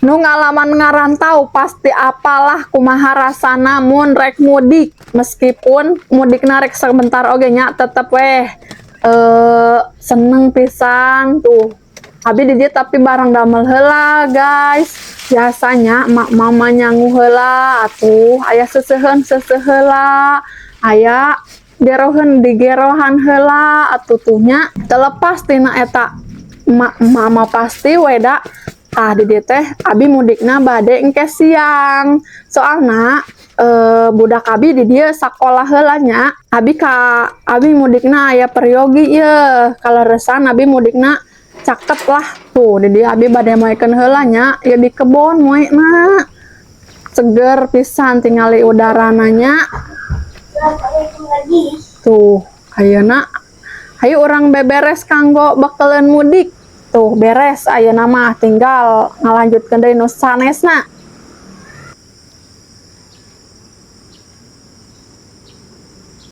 Nu ngalaman ngarantau pasti apalah kumaha rasana mun rek mudik. Meskipun mudik rek sebentar oge nya, tetep weh seneng pisan tuh. Abi di dieu tapi barang damel heula, guys. Biasanya mak mama nyangu heula atuh, aya seuseuheun seuseuh heula, aya geroheun digerohan heula atuh tuh nya. Terlepas tina eta mak mama pasti weda. Tah, di dieu teh abi mudikna bade engke siang. Soalna budak abi di dieu sakolah heula nya. Abi ka abi mudikna aya peryogi ye. Kaleresan abi mudikna caket lah tuh. Di dieu abi bade moekeun heula nya, ieu di kebon moena. Seger pisan tingali udarana nya. Tuh, ayeuna hayu urang beberes kanggo bekeleun mudik. Tuh, beres ayeuna mah, tinggal ngalanjutkeun deui nu sanesna.